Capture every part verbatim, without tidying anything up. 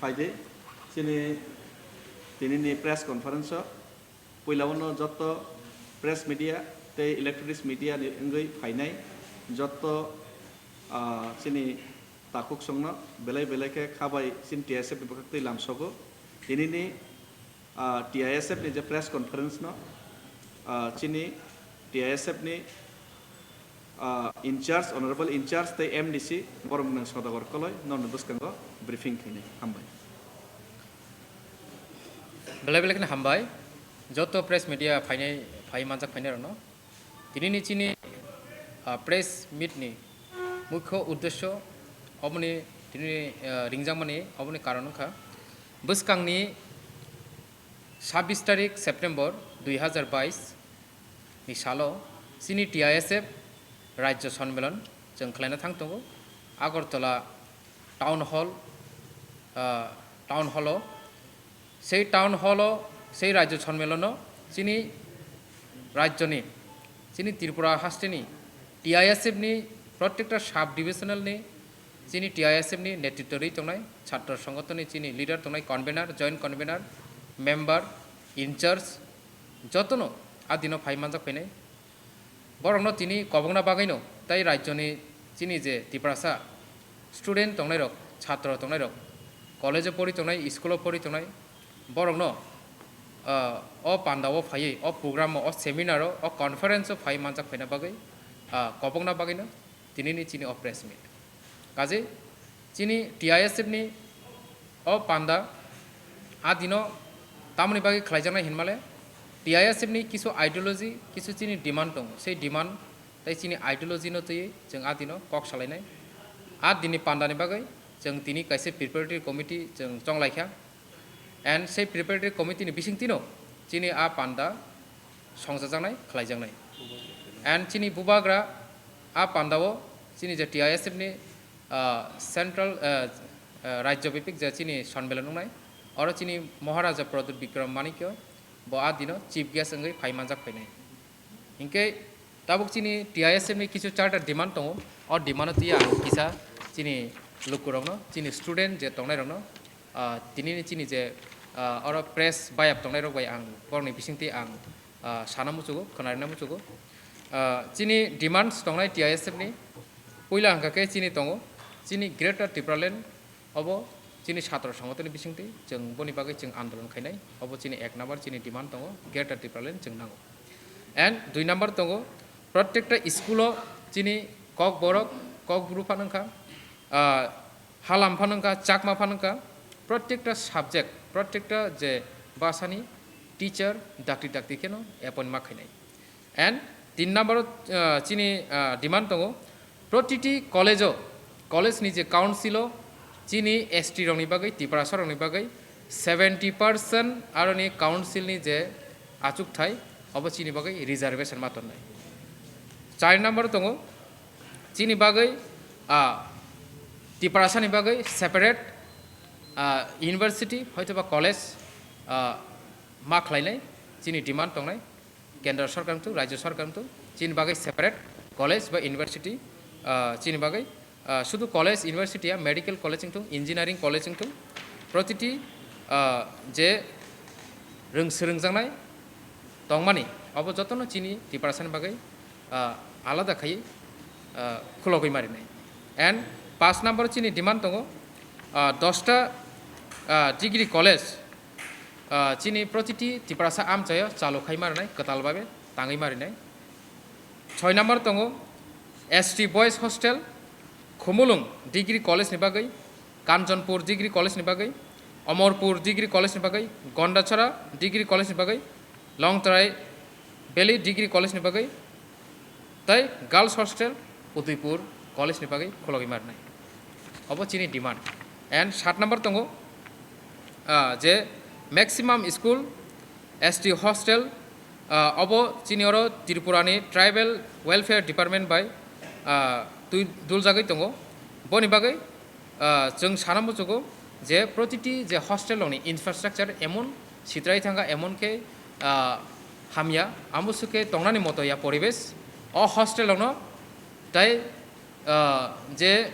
Phaidi chini tinini press conference o puila uno jotto press media tei electronics media ni wngwi phainai jotto, ah, chini takhuk songno belai belai khe khabai chini T I S F ni bwkhak twi lamsogo. Tinini, ah, T I S F ni je press conference no, ah, chini T I S F ni, ah, in charge, honorable in charge tei M D C borok nang Sodagar Koloi norni bwskango briefing khainai. Hambai. Belai belai kheno hambai. Joto press media phainai, phai manjak phainai rokno. Tinini chini, ah, press meet ni mukho uddesho oboni tini, ah, ringjakmani oboni karon wngkha. Bwskangni sabbish tarik September dui hazar bais ni salo chini T I S F Rajya Sonmilon chwng khlaina thang tongo Agartala Town Hall, ah, Town Hall o. Sei Town Hall o, sei Rajya Sonmilon o chini rajyoni, chini Tripura hasteni T I S F ni protekta sub divisional ni chini T I S F ni netritto rwi tongnai, chhatro songotoni chini leader tongnai, convener, joint convener, member, in charge, jotono a dino phai manjak phainai. Borokno tini kobokna bagwino tei rajyoni chini je Tiprasa student tongnairok, chhatro tongnairok, college o pori tongnai, school o pori tongnai, borokno, ah, o panda o phaiwi, o program o, o seminar o, o conference o phai manjak phaina bagwi, ah, kobokna bagwino tinini chini o press meet. Kaje chini T I S F ni o panda a dino tamoni bagwi khlaijaknai hinmale T I S F ni kisu ideology, kisu chini demand tongo. Sei demand tei chini ideology no twiwi chwng a dino kok salainai. A dini panda ni bagwi chwng tini kaisa preparatory committee chwng chonglaikha. And sei preparatory committee ni bisingtwino chini a panda songchajaknai, khlaijaknai. And chini bubagra a pandao chini je T I S F ni, ah, central, ah, ah, rajyo bipik je chini sonmilon wngnai, oro chini Maharaja Pradyut Bikram Manikya bo a dino chief guest wngwi phai manjak phainai. Hinkhe tabuk chini T I S F ni kisu charter demand tongo, o demand o twi ang kisa chini lukurokno, chini student je tongnairokno, ah, tinini chini je, ah, oro press bayap tongnairok bai ang borokni bisingtwi ang, ah, sana muchugo, khwnarina muchugo. Ah, chini demands tongnai T I S F ni puila hwnkha khe chini tongo, chini Greater Tipraland obo chini chhatro songotoni bisingtwi chwng boni bagwi chwng andolon khainai, obo chini ek number chini demand tongo, Greater Tipraland chwng nango. And dui number tongo, protekta school o chini Kokborok, Kokbru phano wngkha, ah, Halam phano wngkha, Chakma phano wngkha, protekta subject, protekta je bhasani teacher dakti dakti kheno appoint ma khainai. And tin number o, ah, chini, ah, demand tongo, protiti college o, college ni je council o chini S T rokni bagwi, Tiprasa rokni bagwi seventy percent aroni council ni je achukthai, obo chini bagwi reservation ma tonnai. Char number tongo, chini bagwi, ah, Tiprasa ni bagwi separate, ah, university hoitoba college, ah, ma khlainai chini demand tongnai. Kendra sorkar wngthung, rajya sorkar wngthung, chini bagwi separate college ba university, ah, chini bagwi, ah, sudu college, university ya, medical college wngthung, engineering college wngthung, protiti, ah, je rwng swrwngjaknai tongmani, obo jotono chini Tiprasani bagwi, ah, alada khaiwi, ah, khulogwi marinai. And paanch number chini demand tongo, ah, dosta, ah, degree college, ah, chini protiti Tiprasa amchaio chalu khai marinai, kwtal babe tangwi marinai. Choi number tongo S T Boys Hostel, Khumulwng Degree College ni bagwi, Kanchanpur Degree College ni bagwi, Amarpur Degree College ni bagwi, Gandachara Degree College ni bagwi, Longtrai Valley Degree College ni bagwi, tei Girls Hostel Udaipur College ni bagwi khulogwi marinai. Obo chini demand. And sat number tongo, ah, je maximum school S T hostel, ah, obo chini oro Tripura ni Tribal Welfare Department bai, ah, twi duljagwi tongo. Boni bagwi, ah, chwng sana muchugo je protiti je hostel rokni infrastructure emon sitrai thangkha, emon khe, ah, hamya, amo sukhe tongnani moto ya poribesh. O hostel rokno tei, ah, je,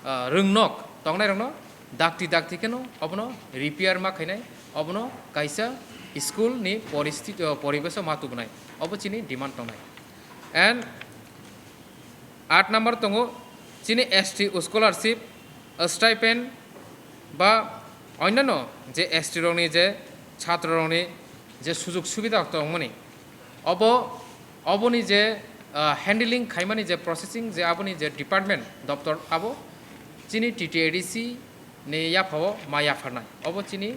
ah, rwngnok tongnai rokno dakti dakti kheno obono repair ma khainai, obono kaisa school ni poristiti, o, poribesh o ma tubunai, obo chini demand tongnai. And aat number tongo chini S T scholarship, stipend ba onyanno je S T rokni je chhatro rokni je sujog subida tongmani, obo, oboni je, ah, handling khaimani je processing je aboni je department doptor abo chini T T A D C ni yaphao ma yapharnai. Obo chini,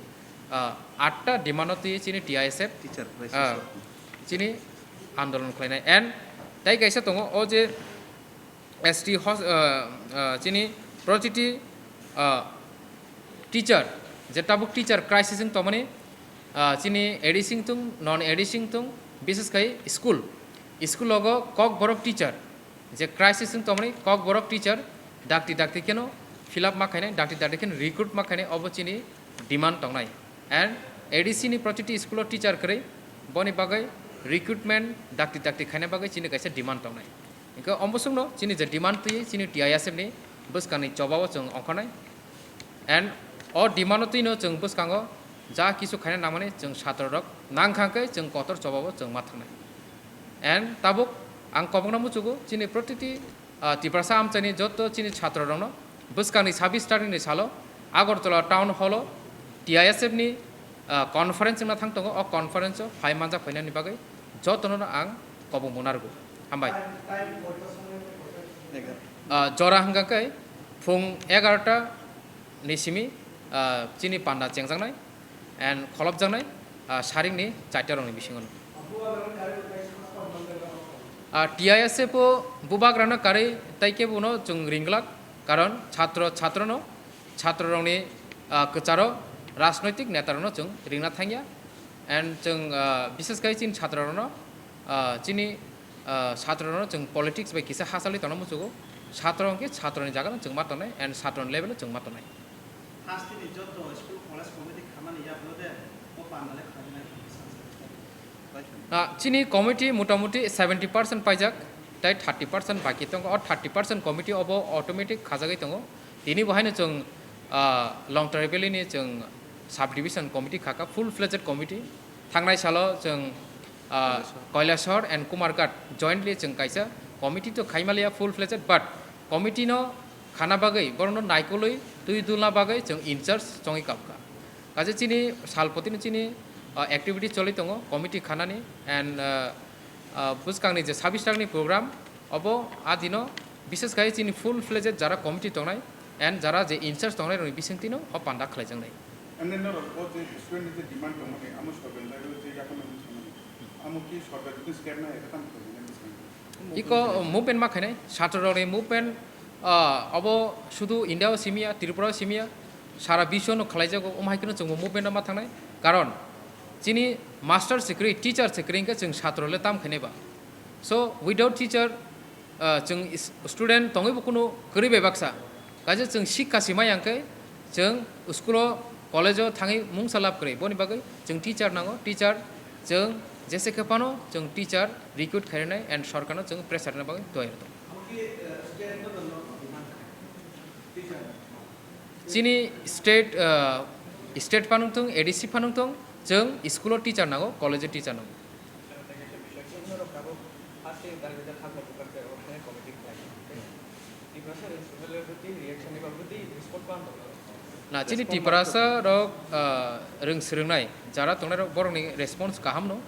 ah, atta demand o twi chini T I S F, teacher crisis ah, o. Chini andolon khlainai. And tai kaisa tongo, o je S T hos-, ah, ah, chini protiti, ah, teacher, je tabuk teacher crisis wng tongmani, ah, chini A D C wng tong, non A D C wng tong, bises khai school, school logo Kokborok teacher, je crisis wng tongmani Kokborok teacher, dakti dakti kheno fill up ma khainai, dakti dakti kheno recruit ma khainai, obo chini demand tongnai. And A D C ni protiti school o teacher kwrwi, boni bagwi recruitment dakti dakti khaina bagwi chini kaisa demand tongnai. Hingke omo songno chini je demand twi chini T I S F ni bwskangni chobao chwng ongkhornai. And o demand o twino chwng bwskango ja kisu khaina nangmani chwng chhatro rok nangkha khe chwng kotor chobao chwng ma thangnai. And tabuk ang kobokno muchugo chini protiti, ah, Tiprasa amchaini joto chini chhatro rokno bwskangni sabis tarik ni salo Agartala town hall o T I S F ni, ah, conference wngna thang tongo. O conference o phai manjak phainani bagwi jotono ang kobong mung narwgo. Hambai. Ah, jora hwnkha khe phung egarota ni simi, ah, chini panda chengjaknai and kholopjaknai, ah, saringni chaita rokni bisingo. Ah, T I S F o bubagrano karwi tai kebono chwng ringlak, karon chhatro, chatrono, chatrorokni, ah, kwcharo rajnoitik netarokno chwng ringna thangya. And chwng, ah, bises khai chini chatrorokno, ah, chini, ah, chatrorokno chwng politics bai kisa hachali tongna muchugo. Chatro hwnkhe chatroni jagano chwng ma tongnai and chatroni level o chwng ma tongnai. Hasteni joto school college committee khamani yapno de o pandale khlainai. Ah, chini committee motamuti seventy percent paijak, tai thirty percent baki tongo. O thirty percent committee obo automatic khajagwi tongo. Tini bo haino chwng, ah, Longtrai Valley ni chwng subdivision committee khaka, full fledged committee. Thangnai salo chwng, ah, Kailashahar and Kumarghat jointly chwng kaisa committee to khaimaliya full fledged, but committee no khana bagwi, borokno naikolwi twi dulna bagwi chwng in charge chongwi kabkha. Kaisa chini salpotino chini, ah, activity choli tongo committee khanani and, ah, ah, bwskangni je sabis tarik ni program, obo a dino bises khai chini full fledged jara committee tongnai and jara je in charge tongnai rokni bisingtwino o panda khlaijaknai. And then norok o je student ni je demand tongmani, amo sorkar ni bagwi je yakarna muchungmani, amo ki sorkar jodi step nai, ekha tamo khlainai muchungmani. Iko movement ma khainai, chhatro rokni movement, ah, obo sudu India o simiya, Tripura o simiya, sara biswo no khlaijago, omo hai kheno chwngbo movement o ma thangnai. Karon chini master se kwrwi, teacher se kwrwi hwnkhe chwng chhatro le tam khainai ba. So without teacher, ah, chwng is-, student tongwi bo kunu kwrwi bai baksa. Kaisa chwng sikha sima yang khe chwng school o, college o thangwi mungsa lab kwrwi. Boni bagwi chwng teacher nango, teacher chwng jese khe phano chwng teacher recruit khainai and sorkar no chwng pressure rwna bagwi tiyar tong. Chini state, ah, state phanung thung, A D C phanung thung, chwng school o teacher nango, college o teacher nango. Na, chini Tiprasa rok, ah, rwng swrwngnai jara tongnai rok, borokni response kaham no,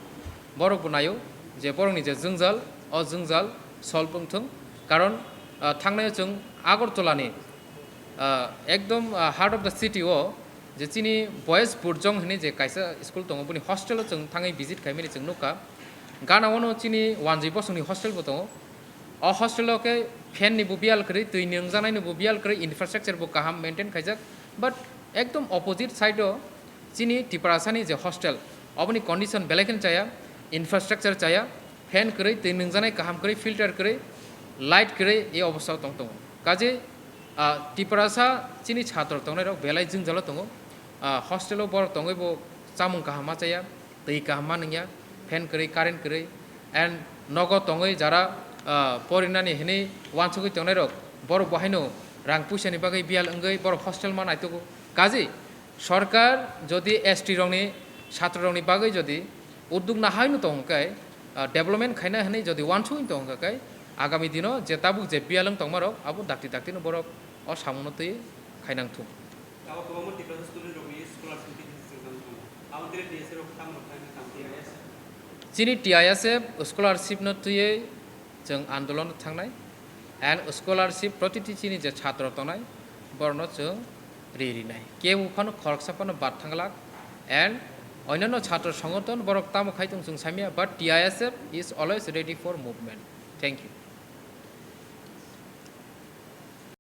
borok bo naio je borokni je jwngjal, o jwngjal solve wng thung. Karon, ah, thangnai chwng Agartala ni, ah, ekdom, ah, heart of the city o je chini Boys Burjong hinwi je kaisa school tongo, boni hostel o chwng thangwi visit khaimani chwng nukha. Gana o no chini Wanjwi Bosongni hostel bo tongo. O hostel o khe fan ni bo biyal kwrwi, twi ni wngjaknai ni bo biyal kwrwi, infrastructure bo kaham maintain khaijak. But ekdom opposite side o chini Tiprasa ni je hostel, oboni condition belai kheno chaya, infrastructure chaya, fan kwrwi, twi nwngjaknai kaham kwrwi, filter kwrwi, light kwrwi, e obostha o tong tongo. Kaje, ah, Tiprasa chini chhatro tongnai rok belai jwngjal o tongo. Ah, hostel o borok tongwi bo chamung kaham ma chaya, twi kaham ma nungya, fan kwrwi, current kwrwi, and nogo tongwi jara, ah, porinani hinwi wansugwi tongnai rok, borok bo haino rang puisa ni bagwi biyal wngwi borok hostel ma naitugo. Kaji sorkar jodi S T rokni, chhatro rokni bagwi jodi uddog nahaino tongkhe, ah, development khaina hwnwi jodi wansugwi tongkhe, agami dino je tabuk je biyalwng tongmarok abo dakti daktino borok o samungno twi khainang thung. Abo kwbangma Tiprasa student rokni scholarship ni bising tang tongo. Abo tini T S A rok tamo rok khaina tang T I S F. Chini T I S F scholarship no twiwi chwng andolon thangnai and scholarship protiti chini je chhatro tongnai borokno chwng ri rinai. Kebo phano khoroksa phano bad thanglak and onyanno chhatro songothon borok tamo khai tong chwng samya, but T I S F is always ready for movement. Thank you.